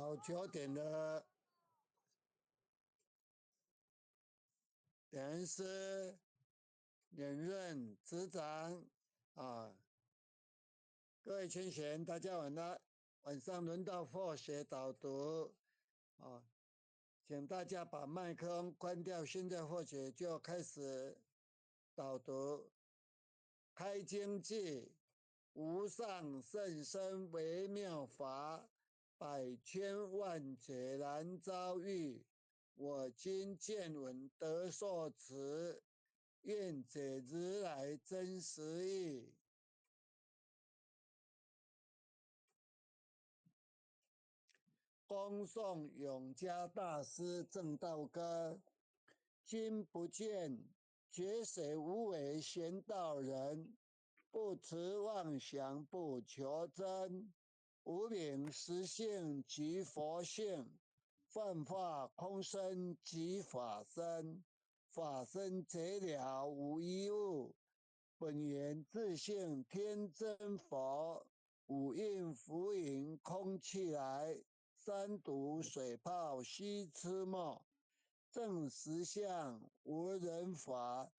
好，9点了。点师、连任执掌啊，各位群贤，大家晚安。晚上轮到佛学导读啊，请大家把麦克风关掉。现在佛学就开始导读《开经偈》，无上甚深微妙法，百千万劫难遭遇。我今见闻得受持，愿解如来真实义。恭诵永嘉大师证道歌：今不见觉水无为玄道人，不持妄想不求真，无明实性即佛性，幻化空身即法身，法身觉了无一物，本源自性天真佛，五蕴浮云空气来，三毒水泡须出没，证实相无人法，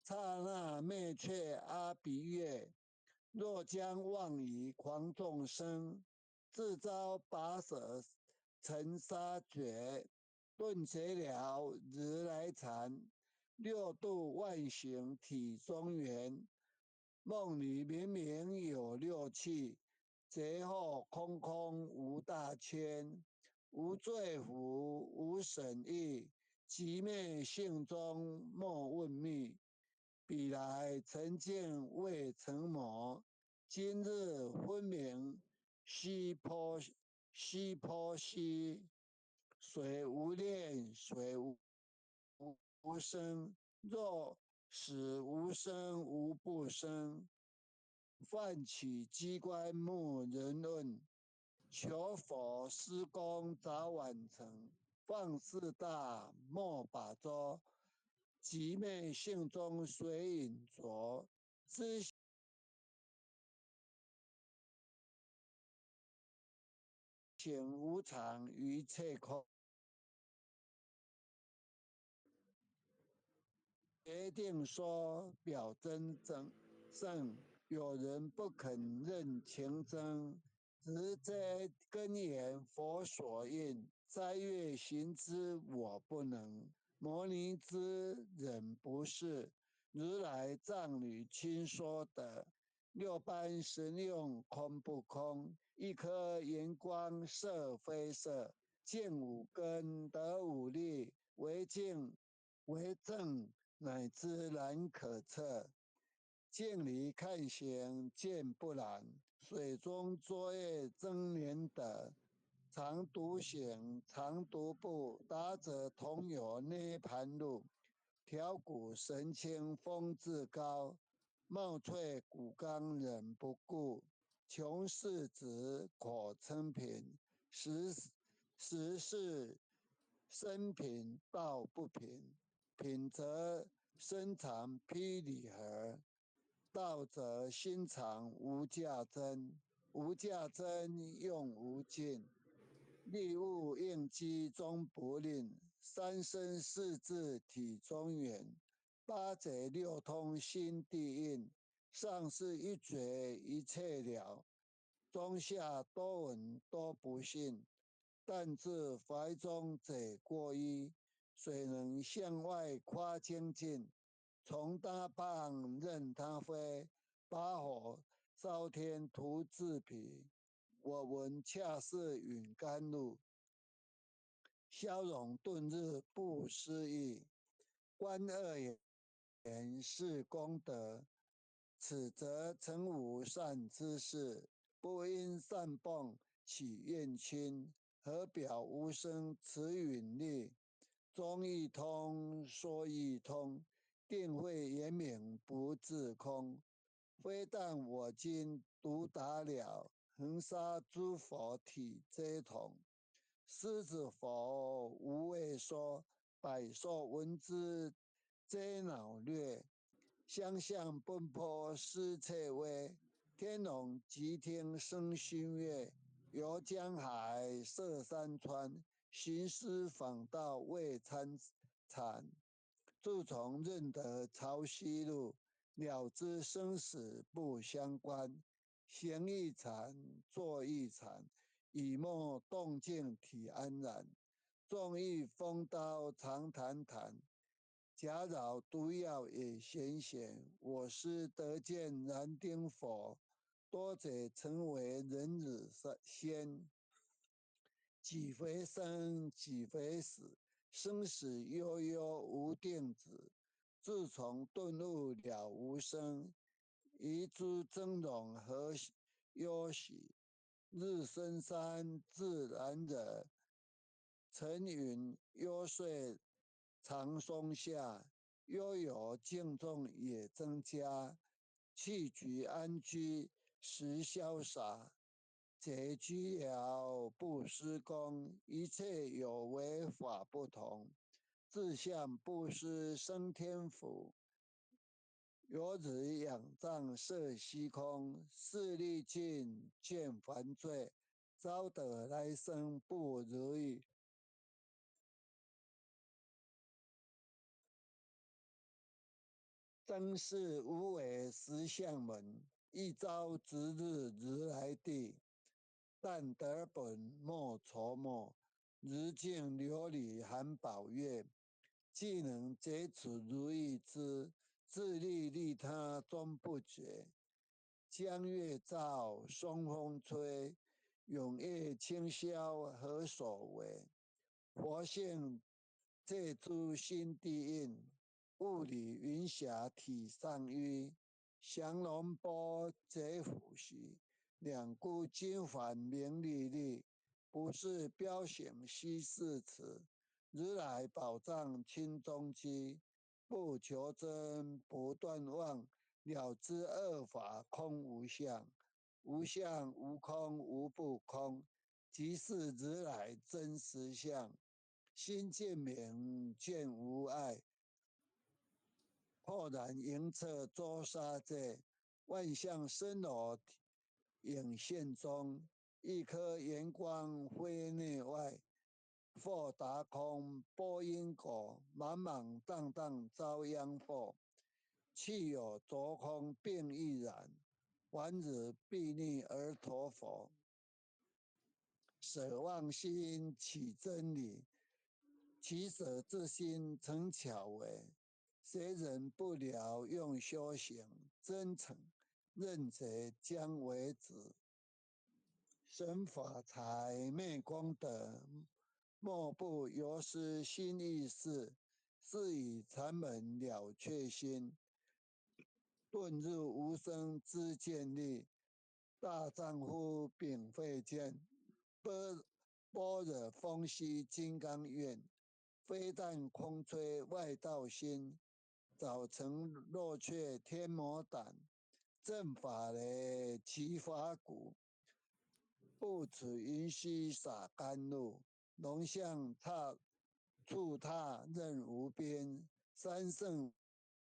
刹那灭却阿鼻月。若将妄语诳众生，自遭拔舌尘沙绝，顿觉了如来禅，六度万行体中圆。梦里明明有六趣，觉后空空无大千，无罪福无损益，寂灭性中莫问觅。彼来曾见未曾谋，今日分明须剖须剖析。水无念，水无生。若死无生，无不生。泛起机关莫人问，求佛施功早晚成。放四大莫把捉，寂灭性中随影着。知行无常，一切空。决定说表真正圣，有人不肯认情真，直接根源佛所应，斋月行之我不能。摩尼之忍不是，如来藏里亲说的。六般神用空不空？一颗圆光色非色，见五根得五力，为净为正，乃至难可测。见离看行见不然，水中作业增年德，常独行常独步，达者同有涅盘路。调骨神清风自高，貌翠骨刚人不顾。穷世子可称贫，实实是身贫道不贫。贫则身藏霹雳盒，道则心藏无价真。无价真用无尽，利物应机终不吝。三生四智体中圆，八觉六通心地印。上是一觉一切了，中下多闻多不信。但自怀中者过一，谁能向外夸精进？从他棒任他飞，把火烧天徒自疲。我闻恰似饮甘露，消融顿日不思议。观恶言是功德，此则成无善知识。不因善谤起怨亲，何表无生慈允力？中一通说一通，定慧圆明不自空。非但我今独达了，恒沙诸佛体皆同。狮子佛无畏说，百兽闻之皆恼掠。相向奔波思切微，天龙急听生心悦。游江海，涉山川，寻师访道未参禅。自从认得曹溪路，了知生死不相关。行亦禅，坐亦禅，语默动静体安然。纵遇风刀长坦坦，夹扰毒药也咸咸。我师得见燃灯佛，多者成为人子仙。几回生，几回死，生死悠悠无定止。自从顿悟了无生，移诸峥嵘何忧喜？日深山自然惹，层云幽邃长松下，悠游敬重也增加。弃局安居实潇洒，解居了不施功，一切有为法不同。自相不施生天福，由此仰仗摄虚空，势力尽见凡罪，招得来生不如意。真是无为实相门，一朝直日如来地，但得本莫愁末，如镜琉璃含宝月，既能解此如意之，自利利他终不绝。江月照，松风吹，永夜清宵何所为？佛性借诸心地印，雾里云霞体上衣，降龙波皆虎须，两股金环明丽丽，不是标显虚饰词。如来宝藏清中机，不求真，不断妄，了知二法空无相，无相无空无不空，即是如来真实相。心见明，见无碍。豁然莹彻周沙界，万象森罗影现中，一颗圆光非内外，豁达空波因果，满满当当遭殃祸。气有着空并亦然，还日必逆而陀佛。舍妄心起真理，取舍之心成巧为。谁人不了用修行真诚认者将为止。神法财灭功德，莫不由是心意识，是以禅门了却心，顿入无生之见力。大丈夫秉慧见，般若风息金刚愿，非但空吹外道心。早成若却天魔胆，正法雷齐法鼓，不取云溪洒甘露，龙象踏触踏任无边，三圣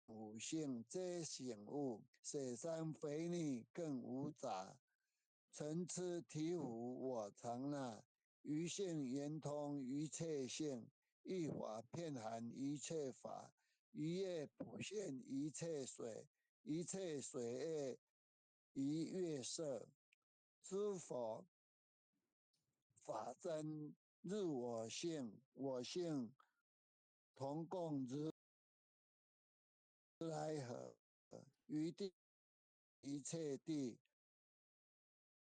五性皆醒悟，雪山肥腻更无杂，尘痴体虎我常那，余性圆通一切性，一法遍含一切法。一月普现一切水，一切水月一月色，诸佛法真入我性，我性同共如来合，于地一切地，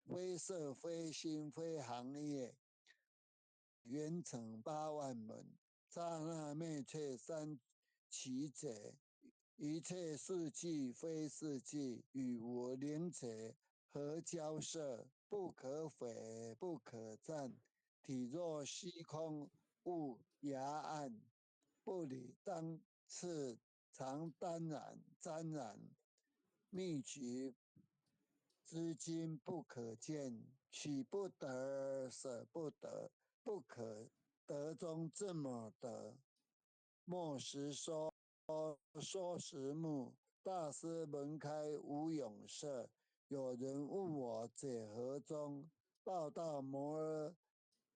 非色非心非行业，圆成八万门，刹那灭却三。其者，一切世谛非世谛，与无灵者何交涉？不可毁，不可战。体若虚空无涯岸，不理当次常当然沾染，密集之经不可见，取不得，舍不得，不可得中这么得。莫实说说实目，大师门开无勇色。有人问我者何中？报到摩诃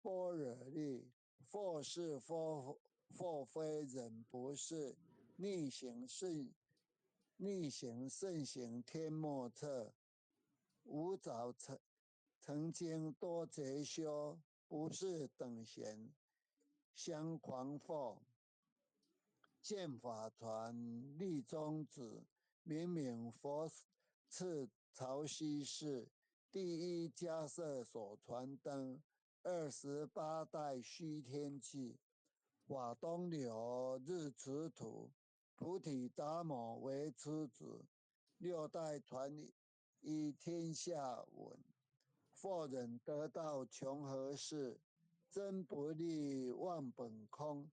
般若力，或是或或非人不是，逆行圣逆行圣行天莫测，无早曾曾经多劫修，不是等闲相诳惑。见法传立宗旨，明明佛赐曹溪寺第一迦叶所传灯，28代虚天际，法东流日此土，菩提达摩为初祖，六代传于天下闻。惑人得道穷何世？真不立妄本空。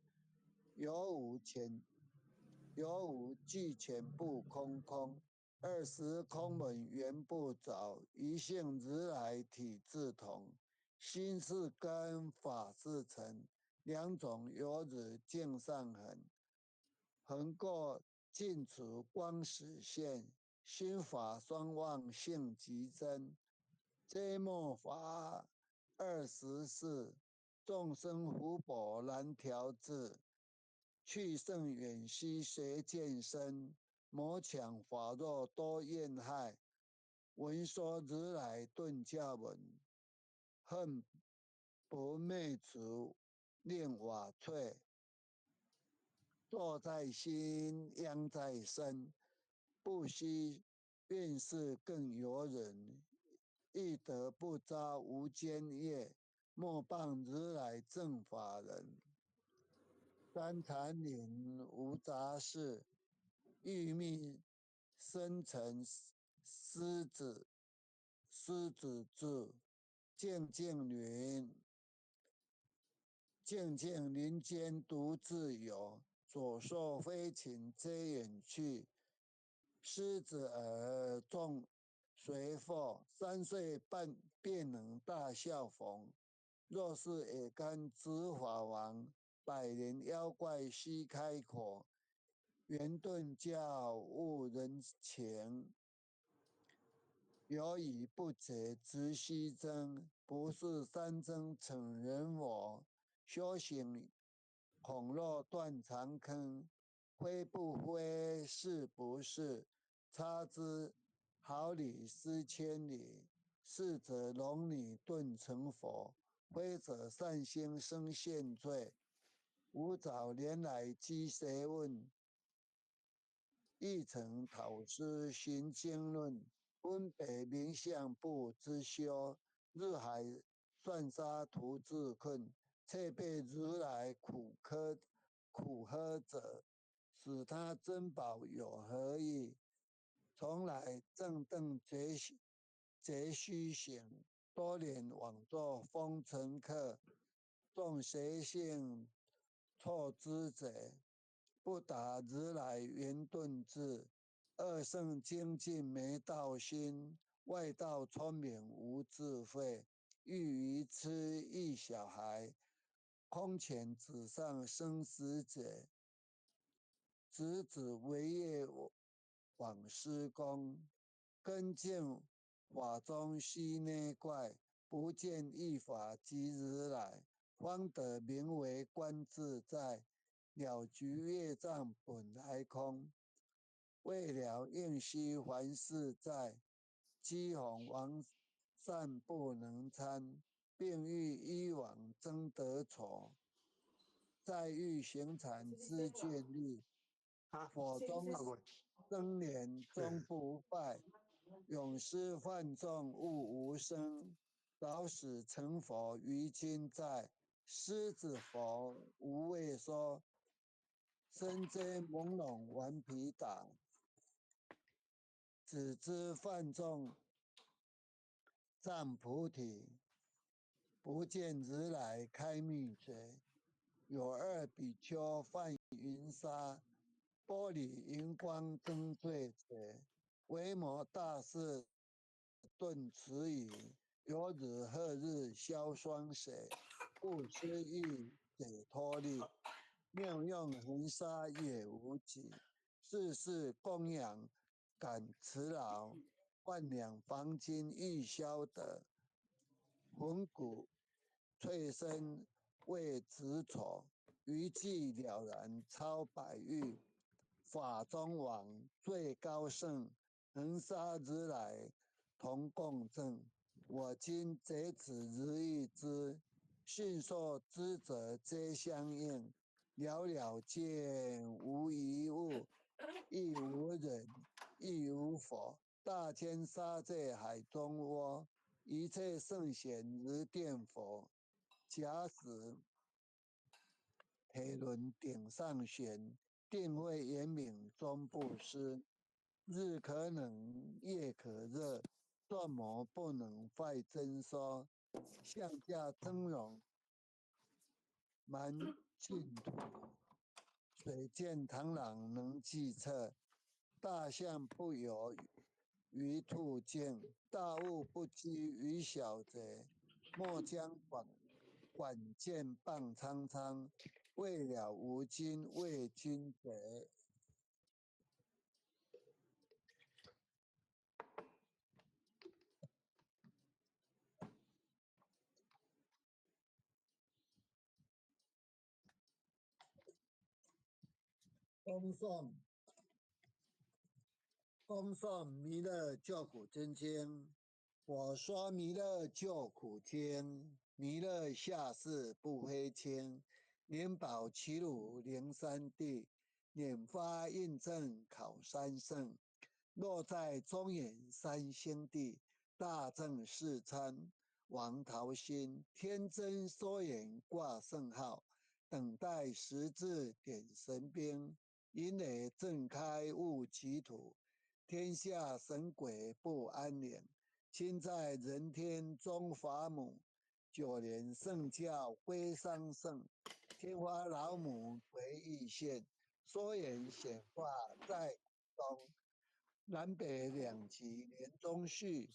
有无前，有无俱全部空空。二十空门原不着，一性如来体自同。心是根，法是尘，两种犹如镜上痕。横过尽除光始现，心法双忘性即真。这末法24，众生福薄难调治。去圣远兮随见身，魔强法弱多怨害。闻说如来顿教门，恨不灭除令瓦脆。坐在心，殃在身，不须愿是更有人。欲得不遭无间业，莫谤如来正法人。三禅林无杂事，欲觅生成狮子，狮子住，静静林，静静林间独自游，左兽飞禽皆远去。狮子儿众随佛，3岁半便能大笑逢。若是也甘执法王。百年妖怪须开口，圆顿教悟人情。有以不解直须真，不是三真成人我。修行恐若断肠坑，非不非是不是，差之毫厘失千里。是则龙女顿成佛，非则善心生现罪。吾早年来积学问，亦曾讨师寻经论，分别名相不知修。日海算沙徒自困，却被如来苦苛苦呵者，使他珍宝有何益？从来正等觉觉须行，多年枉作风尘客，众邪性错知者，不达如来圆顿智。二圣精进没道心，外道聪明无智慧。欲愚痴亦小孩，空遣纸上生死者，执子为业往施功，根见法中须内怪，不见一法即如来。方得名为观自在，了局业障本来空。为了应须还世债，讥讽王善不能参，并欲依往争得酬。再欲行禅知见力，佛中生年终不败，永世犯众悟无生，早始成佛于今在。狮子佛无畏说，身皆朦胧顽皮打，只知犯众障菩提，不见如来开密诀。有二比丘犯云沙，玻璃银光增罪者，维摩大士顿慈语，犹如贺日消霜雪。不思议解脱力，妙用恒沙也无几。世世供养感慈劳，万两黄金亦消得。魂骨脆身未执着，余际了然超百欲。法中王最高圣，恒沙如来同共证。我今择此如意之，信受知者皆相应。了了见无一物，亦无人，亦无佛。大千沙界海中窝，一切圣贤如电佛。假使铁轮顶上悬，定慧圆明终不失。日可冷，夜可热，断魔不能坏真说。象驾峥嵘满净土，水见螳螂能计策。大象不游于兔径，大物不拘于小节。莫将管管剑傍苍苍，为了无君为君贼。恭诵恭诵弥勒救苦真经，我说弥勒救苦经，弥勒下世不非轻，年保齐鲁灵山地，拈发印证考三圣，落在中原三兄弟，大正四川王桃心，天真说言挂圣号，等待时至点神兵。因而正开悟其土，天下神鬼不安宁。亲在人天中法母，九莲圣教归丧圣，天花老母为义现，说言显化在东，南北两极连中续，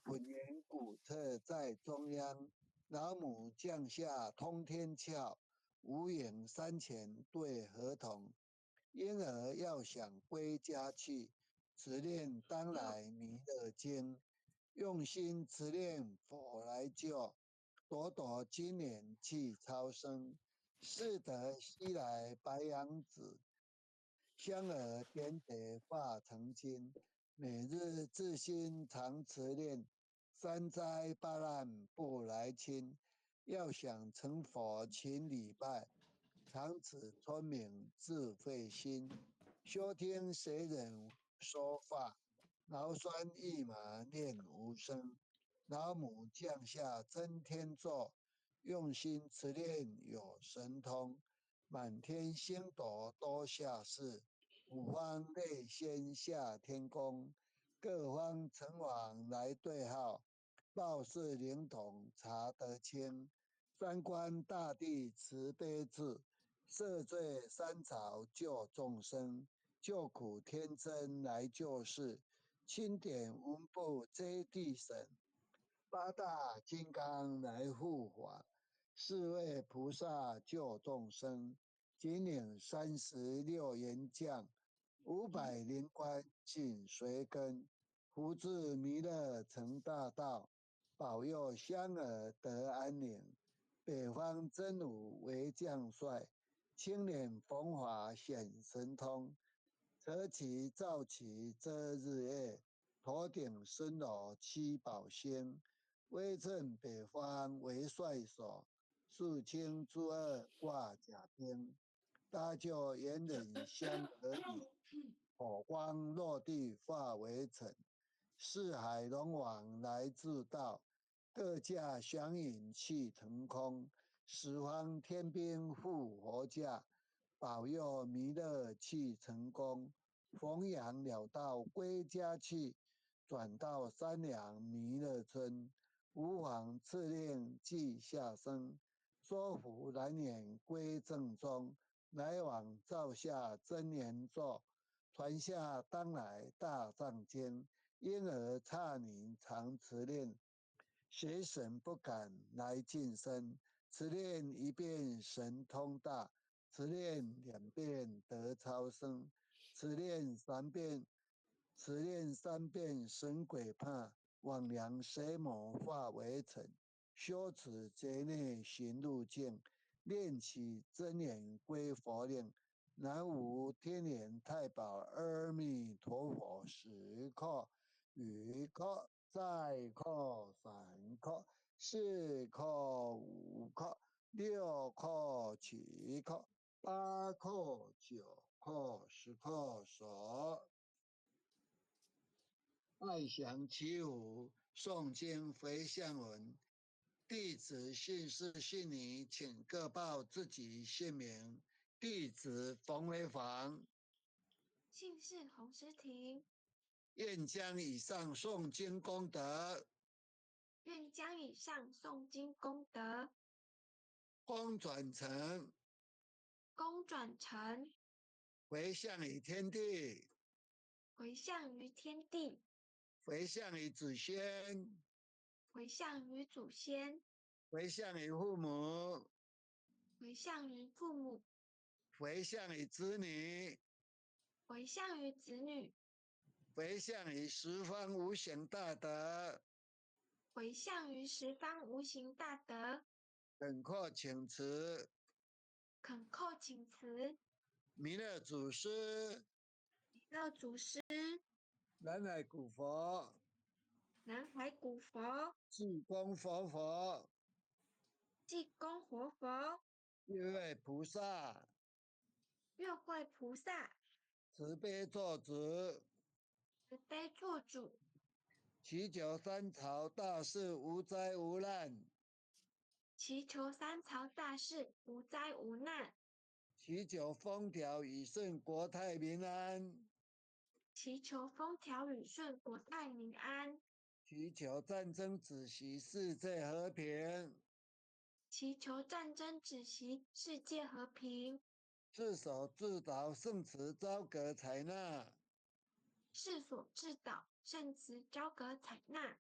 本源古特在中央，老母降下通天窍，无影三前对合同。婴儿要想归家去，持念当来弥勒经，用心持念佛来救，朵朵金莲去超生，是得西来白羊子，香儿点点化成金，每日自心常持念，三灾八难不来侵。要想成佛，勤礼拜。常此聪明智慧心，修听谁人说法，劳酸一马念无声。老母降下真天座，用心持念有神通。满天星斗多下世，五方内仙下天宫，各方成王来对号，报事灵童查得清。三观大帝慈悲智。赦罪三朝救众生，救苦天真来救世，钦点文部揭谛神，八大金刚来护法，四位菩萨救众生，金领36员将，500灵官紧随跟，福至弥勒成大道，保佑香儿得安宁。北方真武为将帅。青年风华显神通，扯旗造旗遮日月，头顶森罗七宝星，威震北方为帅首，肃清诸恶挂甲兵，搭救猿人相儿女，火光落地化为尘，四海龙王来自道，各驾祥云去腾空。十方天兵护佛驾，保佑弥勒去成功。弘扬了道归家去，转到三良弥勒村。吾皇敕令记下生，说服难言归正宗。来往造下真言咒，传下当来大藏经。因而刹尼常持念，邪神不敢来近身。持念一遍神通大，持念两遍得超生，持念三遍，持念三遍神鬼怕，魍魉邪魔化为尘。修此劫内行路径，念起真言归佛令。南无天莲太保阿弥陀佛十叩，一叩，再叩，三叩，四叩，五叩，六叩，七叩，八叩，九叩，十叩首。拜祥祈福，诵经回向文。弟子姓氏姓名，请各报自己姓名。弟子冯维房，姓氏洪诗婷。愿将以上诵经功德，愿将以上诵经功德，功转成，功转成，回向于天地，回向于天地，回向于祖先，回向于祖先，回向于父母，回向于父母。回向于子女，回向于子女，回向于十方无形大德，回向于十方无形大德。恳叩请辞，恳叩请辞。弥勒祖师，弥勒祖师，南海古佛，南海古佛，济公活佛，济公活佛，月位菩萨。月会菩萨，慈悲作主，慈悲作主，祈求三朝大事无灾无难，祈求三朝大事无灾无难，祈求风调雨顺国泰民安，祈求风调雨顺国泰民安，祈求战争止息世界和平，祈求战争止息世界和平。自所自导圣慈昭格采纳，世所自导圣慈昭格采纳。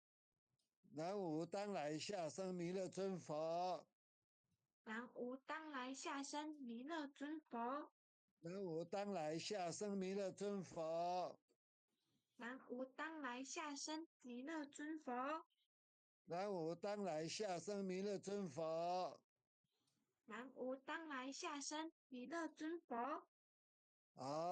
南无当来下生弥勒尊佛，南无当来下生弥勒尊佛，南无当来下生弥勒尊佛，南无当来下生弥勒尊佛，南无当来下生弥勒尊佛。南无当来下生弥勒尊佛。好。